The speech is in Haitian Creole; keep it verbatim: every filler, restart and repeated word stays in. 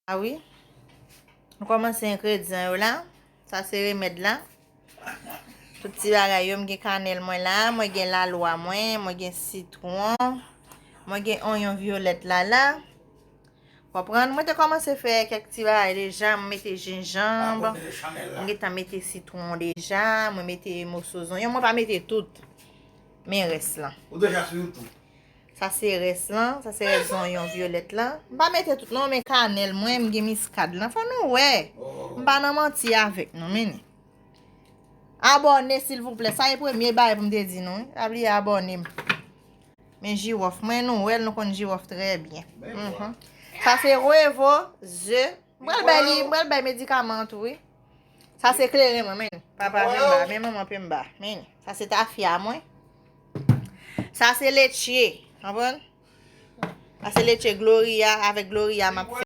Ah wi. Nou kòmanse engredyan yo la. Sa se remèd la. Tout ti bagay yo, m gen kanèl mwen la, mwen gen lalwa mwen, mwen gen sitwon, mwen gen onyon vyolèt la la. Konprann? Mwen te kòmanse fè kèk ti bagay deja, m mete jenjanm, m gentan mete sitwon deja, mwen mete moso zonyon, mwen pa mete tout. Men rès lan. Ou deja sou YouTube? Sa se rès lan, sa se rès zonyon vyolèt lan. M pa mete tout non, men kanèl mwen, m gen miskad lan. Fò nou wè. M pa nan manti avèk nou, men. Abòne, silvouplè. Sa e premye bagay pou m te di nou, wi. Pa bliye abòne m. Men jiwòf mwen, nou wè l, nou konn jiwòf trè byen. Mhm. Sa se revo, ze. M pral bay li, m pral bay medikaman an tou, wi. Sa se kleren mwen, men. Papa Pemba, men manman Pemba, men. Sa se tafya mwen. Sa se letye, konprann? Sa se letye Gloria, avèk Gloria m ap fè.